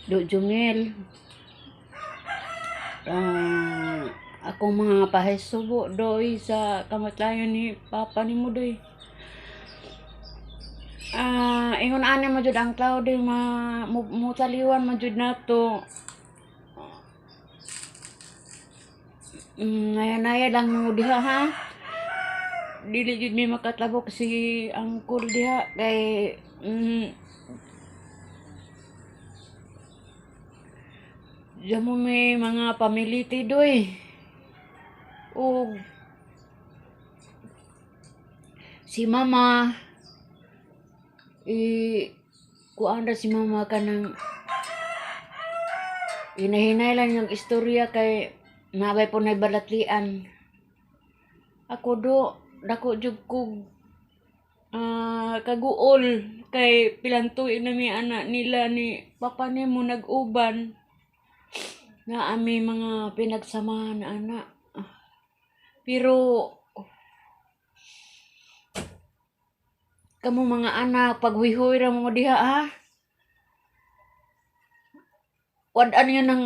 Do Jungel. Akong mga pahisubo doy sa kamatayon ni Papa nimo doy. Ingon ani mo jud ang tao doy ma mutaliwan man jud nato. Naya-naya lang mo diha ha. Dili jud mi makatabok si angkol diha kay mo may mga pamiliti doy. Og si mama i kuan ra si mama kanang hinahinay lang yung istorya kay nabay po na balatlian. Ako do dako jud kog kaguol kay pilang tuig na mi ana nila ni papa nimo nag-uban nga ami mga pinagsamahan ana. Pero kamo mga anak paghuy-huy ra mo diha ha. Wad-an niyo ng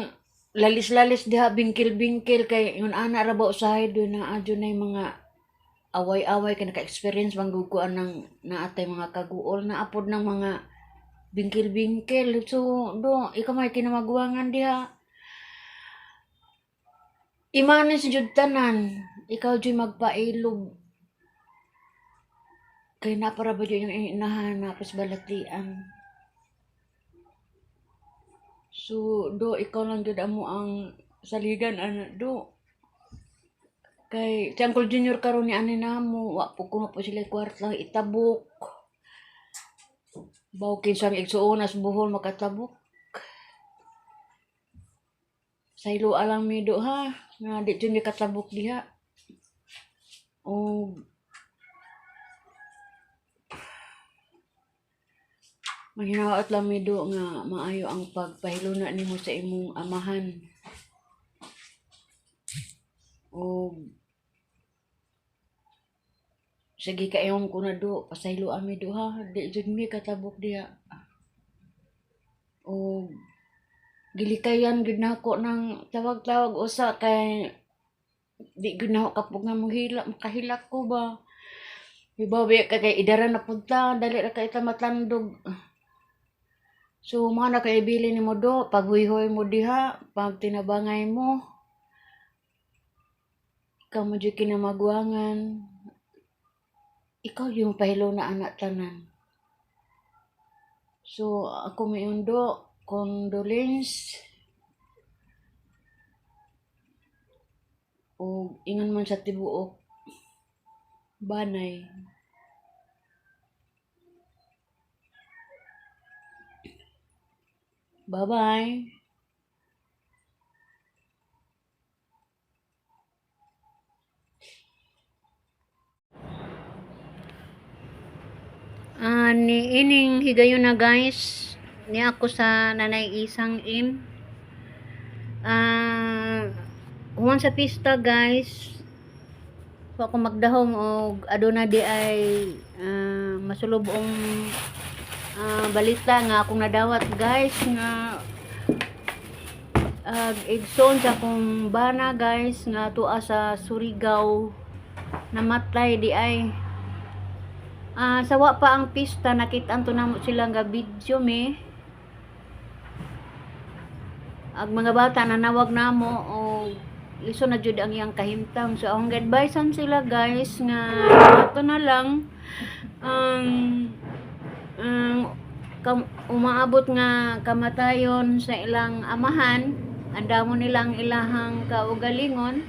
lalis-lalis diha bingkil-bingkil kay yun ana ra ba usahay do na adyo na mga away-away kay naka-experience man gud ko anang naatay mga kaguol na apod ng mga bingkil-bingkil. So do ikaw may kinamaguangan diha. Imanis jud tanan, ikaw jud magpailob. Kay napara ba jud yung inahan napos balatian. So do ikaw lang jud amo ang saligan ana do. Kay si Uncle Junior karon ni ani namo, wa po kuno po sila kwarta itabok. Baw kinsang igsuon as buhol makatabok. Saylo alang mi do ha, nga di jud mi katabok diha. Og manghinaot lang mi do nga maayo ang pagpahiluna nimo sa imong amahan. Og sige kayon ko na do, pasaylo ami do ha, di jud mi katabok diha. Og gilikayan gyud nako ng tawag-tawag usa kay di gyud nako kapog nga mohila, makahilak ko ba. Ibaw ba kay kay idara na pud ta, dali ra kay ta matlandog. So mao na kay ibili nimo do, paghuyhoy mo diha, pag tinabangay mo, ikaw mo jud kinamagwangan. Ikaw yung pahilo na anak tanan. So ako mayon do, condolence. O ingon man sa tibuok, banay. Bye-bye. Ni ining higayon na guys, ni ako sa Nanay Isang Im. Human sa pista guys, wa ko magdahom og aduna di ay masulubong balita nga akong nadawat guys nga igsoon sa akong bana guys nga tuwa sa Surigao namatay di ay. Sawa pa ang pista, nakita to namo sila nga video me. Ag mga bata nanawag namo og liso na jud ang iyang kahimtang. So akong advice sila guys nga ato na lang ang umaabot nga kamatayon sa ilang amahan, andamo nilang ilahang kaugalingon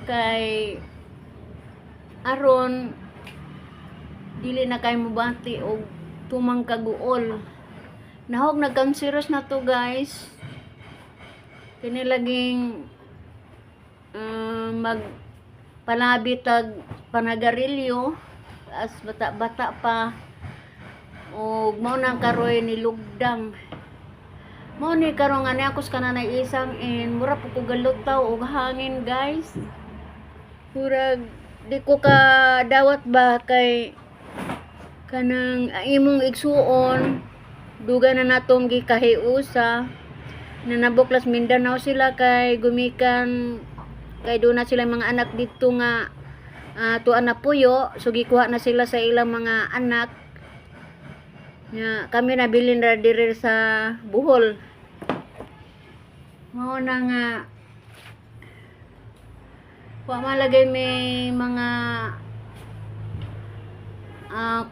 kay aron dili na kay mobati og tumang kaguol. Nahog nagkanseros na to guys. Kini laging mag palabi tag panagarilyo as bata-bata pa og mao nang karoy ni lugdang. Mao ni karon nga niako sa kananay isang in mura po ko galutaw og hangin guys. Murag di ko ka dawat ba kay kanang imong igsuon Dugay na natong gikahiusa. Nanabok las Mindanao sila kay gumikan kay doon na sila mga anak dito nga tuan na puyo, so gikuha na sila sa ilang mga anak. Nya kami nabilin ra diri sa Bohol. Mao na nga wa malagay may mga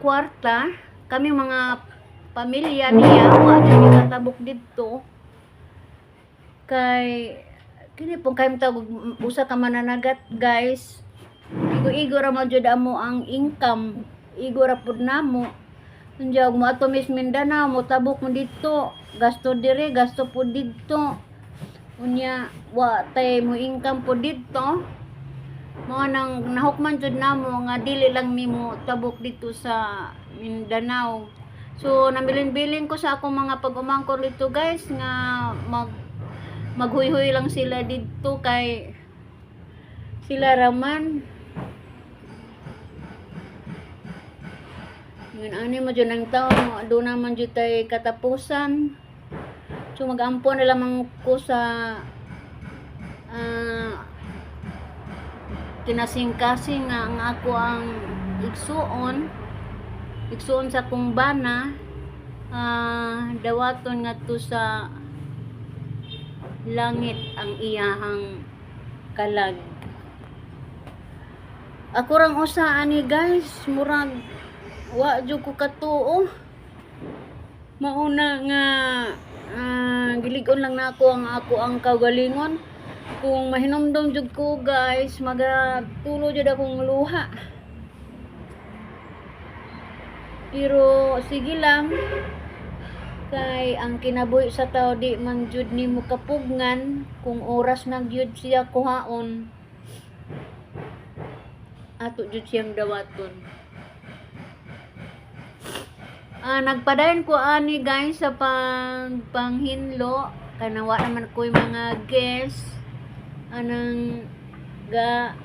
kwarta kami mga pamilya niya, wa jud mi katabok didto kay kini pong kayong tawag usa ka mananagat, guys. Igo-igo ra man jud amo ang income, igo ra pud namo. Unya mo ato mis Mindanao, mo tabok mo didto, gasto dire, gasto pud didto. Unya wa tay mo income pud didto. Mao nang nahukman jud namo nga dili lang mi mo tabok dito sa Mindanao. So nabilin-bilin ko sa akong mga pag-umangkon dito, guys, nga maghuyhoy lang sila didto kay sila raman. Yun ani mo jud ang taon, doon naman jud tay katapusan. So mag-ampo na lamang ko sa kinasingkasing nga ang ako ang igsuon, igsuon sa kong bana, dawaton ngadto sa langit ang iyahang kalag. Ako rang usa ani, guys, murag wa jud ko katuo. Mauna nga gilig-on lang nako ang ako ang kaugalingon. Kung mahinumdom jud ko, guys, magatulo jud akong luha. Pero sige lang, kay ang kinabuhi sa tao di man jud nimo kapugngan kung oras na gyud siya kuhaon, ato jud siyang dawaton. Nagpadayon ko ani, guys, sa panghinlo kay nawa naman ko yung mga guests anang ga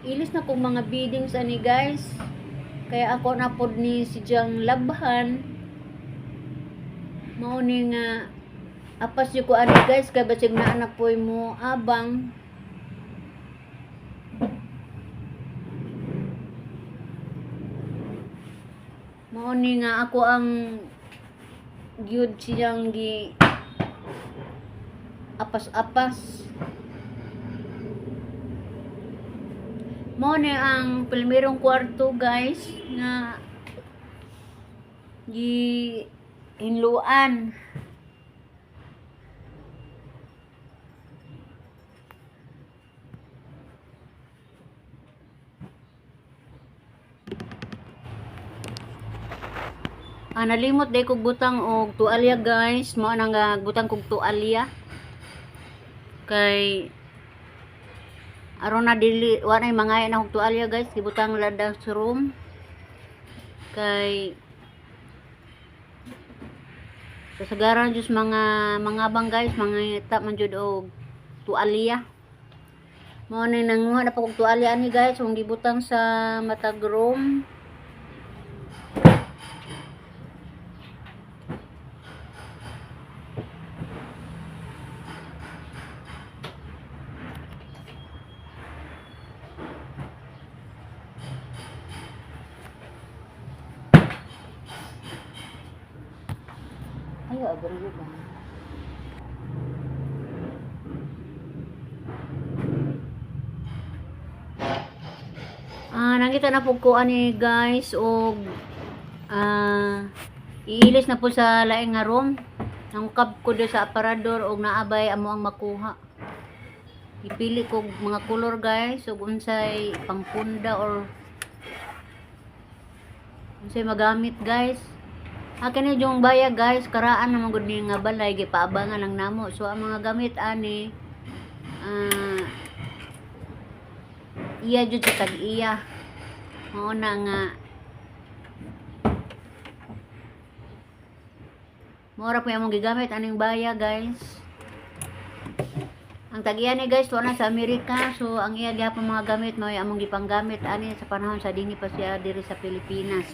ilis na kong mga biddings ani, guys, kaya ako na pod ni si Jang labhan. Mao ni nga apas jud ko ani, guys, kay basig naa na poy mo abang. Mao ni nga ako ang gyud siyang gi apas-apas. Mao ni ang primerong kwarto, guys, nga gi hinluan. Nalimot day kog butang og tualya, guys. Mao nang nga butang kog tualya. Kay aron na dili wa nay mangaya na og tualya, guys, gibutang lada sa room. Kay kasagaran jud mga mangabang, guys, mangita man jud og tualya. Mao ni nanguha na pa kog tualya ani, guys, kung gibutang sa matag room. Ay, abrigo ba? Nakita na po ko ani, guys, og iilis na po sa laing nga room. Nangukab ko do sa aparador og naabay amo ang makuha. Ipili ko mga color, guys, ug unsay pangpunda or unsay magamit, guys. Akin ni yung baya, guys, karaan naman gud ni nga balay, gipaabangan lang namo. So ang mga gamit ani iya jud sa tag-iya. Mao na nga mao ra po among gigamit aning baya, guys. Ang tag-iya ni, guys, tuwa na sa Amerika. So ang iya gihapon mga gamit mao among gipanggamit ani sa panahon sa dinhi pa siya diri sa Pilipinas.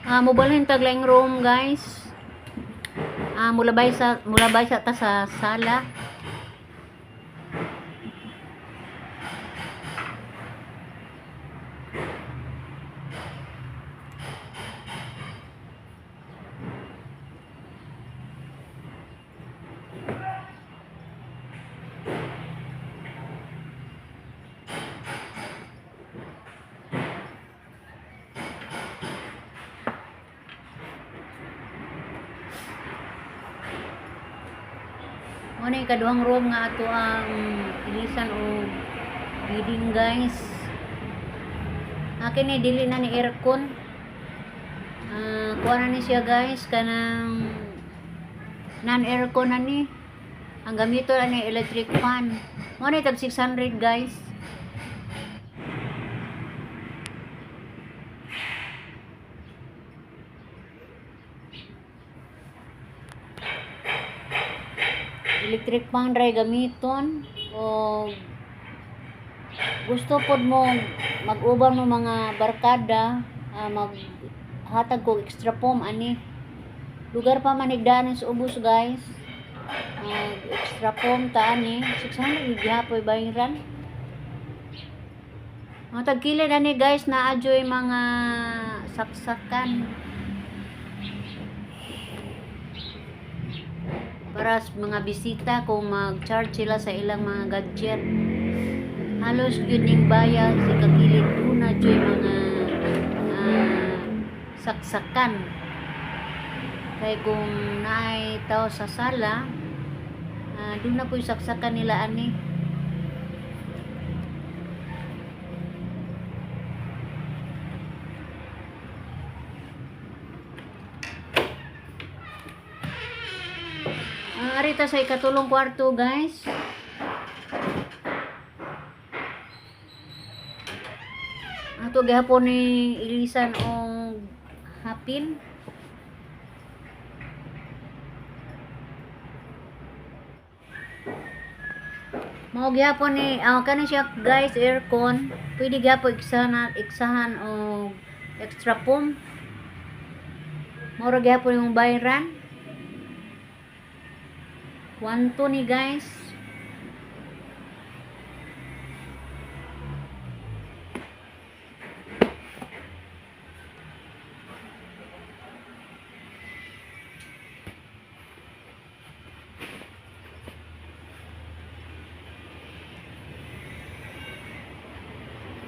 Mobalhin tag laing room, guys. Mulabay sa ta sa sala. Mao na yung kaduhang room nga ato ang ilisan og bedding, guys. Akin ni dili na ni aircon. Kuha na ni siya, guys, kanang non-aircon na ni. Ang gamito na ni electric fan. Mao na tag 600, guys. Electric fan ray gamiton o gusto pod mo mag-uban mo mga barkada, maghatag ko extra foam ani. Lugar pa manigdaan sa ubos, guys. Mag extra foam ta ani, 600 gihapoy bayran. Mga tagkilid ani, guys, naa joy mga saksakan para sa mga bisita kung mag-charge sila sa ilang mga gadget. Halos gyud ning bayag si kakilid duna joy mga saksakan. Kay kung naay tao sa sala, doon na po yung saksakan nila ani. Arita sa ikatulong kwarto, guys. Ato gihapon ni ilisan og hapin. Mao gihapon ni kani siya, guys, aircon. Pwede gihapon iksahan iksahan og extra foam. Mao ra gihapon yung bayran. 1-2 ni, guys.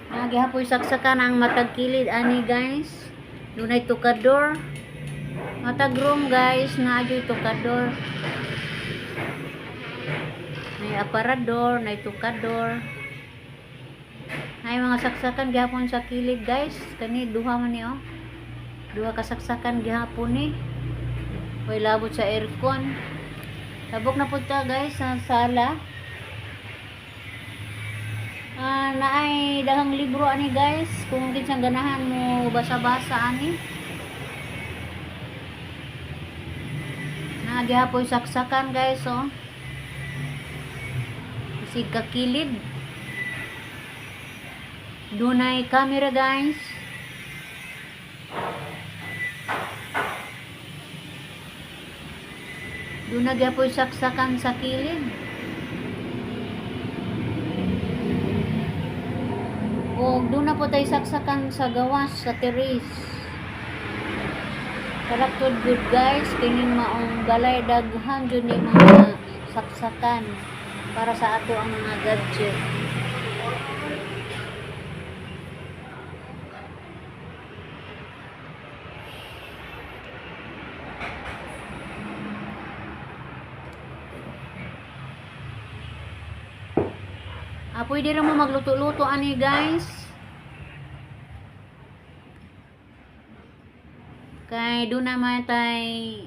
Nagihapoy saksakan ang matag kilid ani, guys. Dunay tukador. Matag room, guys, naa joy tukador. May aparador, nay tukador. Ay mga saksakan gihapon sa kilid, guys. Kani duha man ni oh. Duha ka saksakan gihapon ni. Way labot sa aircon. Tabok na pud ta, guys, sa sala. Naay daghang libro ani, guys, kung kinsang ganahan mo basa-basa ani. Naa gihapoy saksakan, guys, oh. Isig kakilid. Dunay camera, guys. Duna gihapoy saksakan sa kilid. O doon na po tayo saksakan sa gawas, sa terrace. Sarap to good, guys. Kining maong balay daghan jud ni mga saksakan para sa ato ang mga gadget. Pwede rin mo magluto-luto ani, guys. Kay doon naman tay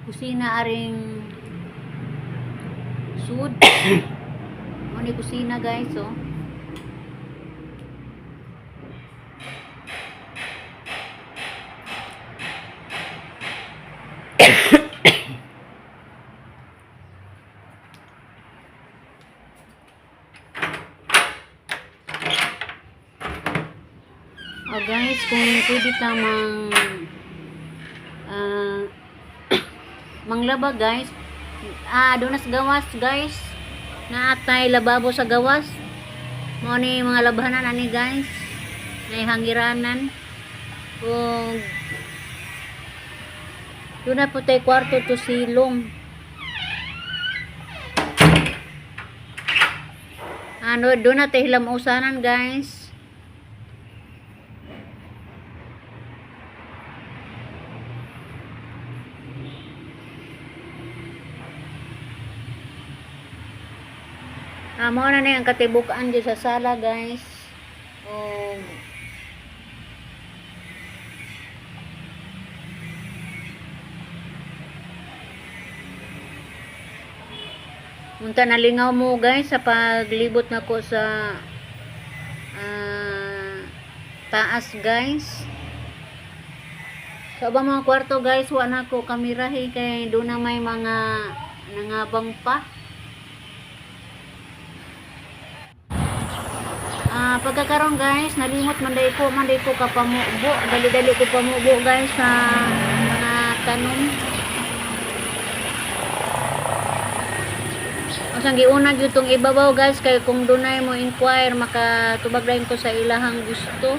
kusina aring sud. Mo ni kusina, guys, oh. Guys, kung pwede ta mang ah, manglaba guys. Doon na sa gawas guys. Naatay lababo sa gawas. Mao ni mga labahanan ani guys. Nay hangiranan. Kung doon na po tayo kwarto to silong. Ano, doon na tayo hilamusanan guys. Mao na na yung katibukan dyan sa sala guys. O, unta nalingaw mo guys sa paglibot na ko sa taas guys. Sa ubang mga kwarto guys, wa na ko kamerahe kay doon na may mga nangabang pa. Pagkakaroon guys, nalimot man day ko kapamubo. Dali-dali ko pamubo guys sa mga tanom. Ang giuna gyud tong ibabaw guys kay kung dunay mo inquire makatubag dayon ko sa ilahang gusto.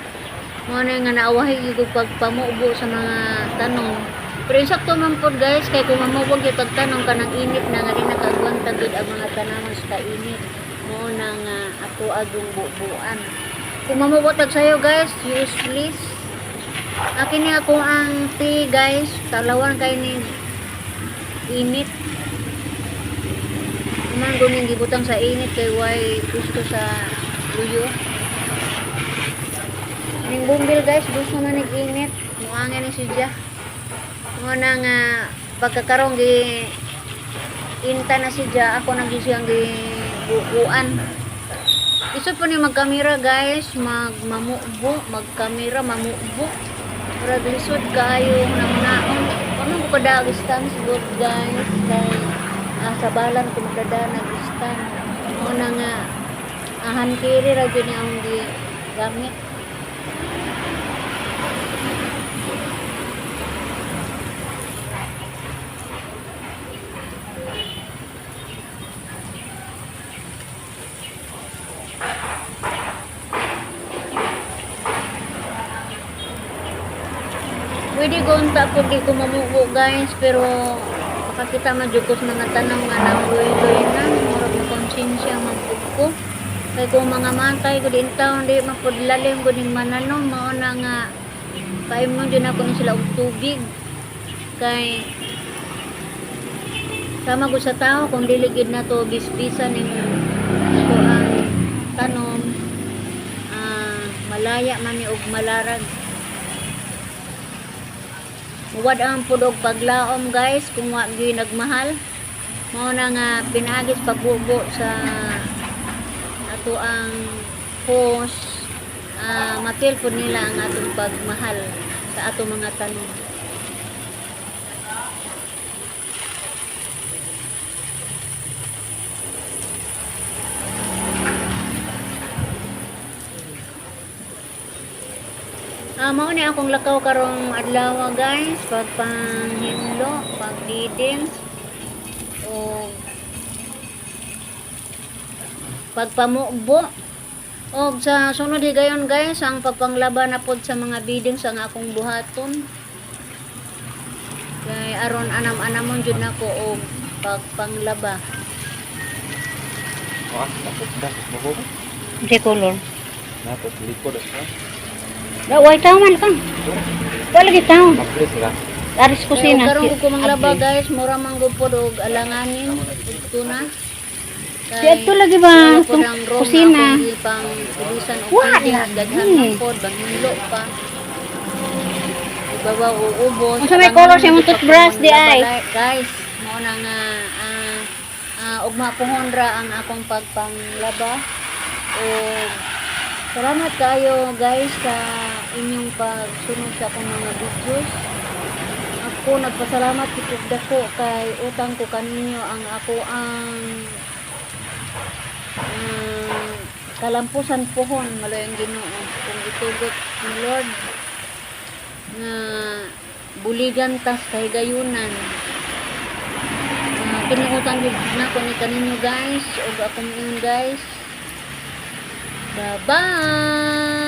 Mo na nga naawahi gyud ko pagpamubo sa mga tanom. Pero insakto man pod guys kay kung mamubo gyud tag tanom kanang init na nga di nakaagwanta gyud ang mga tanaman sa kainit. Mo na nga ato agong bubuan. Kung mamubo tag sayo guys, useless. Akin ni ako ang tea guys, talawan kay ni init. Man guning gibutang sa init kay way gusto sa luyo. Ning bumbil guys, gusto man nig init. Muangin ni siya. Mo na nga pagkakarong gi inta na siya, ako nang gyud siyang gibuuan. Isod po ni magkamera guys, magmamubo, magkamera, mamubo. Murag lisod kaayo namunaon. Ano ko kada stand good guys kay sa balan ko magdada nag stand. Mo na nga ahan kiri ra gyud ni ang gi gamit. Pwede ko unta po di ko mamubo guys pero makakita man jud ko sa mga tanong nga nangluy-luy na murag mo konsensya man pud ko. Kay kung mga matay ko din taon di mapudlalim ko ning mananom mao na nga paimnon jud ako ni sila og tubig kay sama ko sa tao kung dili gid na to bisbisan ning ato ang tanom, malaya man ni og malarag. Muwad ang pud og paglaom guys kung wa gyud nagmahal. Mao na nga pinaagis pagbubo sa ato ang post, mapil pud nila ang atong pagmahal sa atong mga tanom. Mao ni akong lakaw karong adlaw guys, pagpanghinlo, pagdidins o pagpamubo. Og sa sunod higayon guys, ang pagpanglaba na pod sa mga biddings ang akong buhaton. Kay aron anam-anamon jud nako og pagpanglaba. Wah, takot dah, buhok. Di color. Nakot likod ah. Da way taman kang. Wala lagi taon. Mablis ra. Aris kusina. Karon ko manglaba guys, mura man gud pod og alanganin ug tuna. Si adto lagi ba? Wala po ng room Kusina. na akong ipang ilisan og Wala tubig, daghan lagi. man pod, banghilo pa. Ibabaw uubos. Unsa may color sa imong toothbrush, di ay? Guys, mao na nga ugma pohon ra ang akong pagpanglaba. Og salamat kayo guys sa inyong pagsunod sa akong mga videos. Ako nagpasalamat gid dako kay utang ko kaninyo ang ako ang kalampusan pohon maloy ang Ginoo kung itugot ni Lord nga buligan tas kahigayunan. Kini utang gid nako ni kaninyo, guys, ug akong ingon, guys. Bye bye.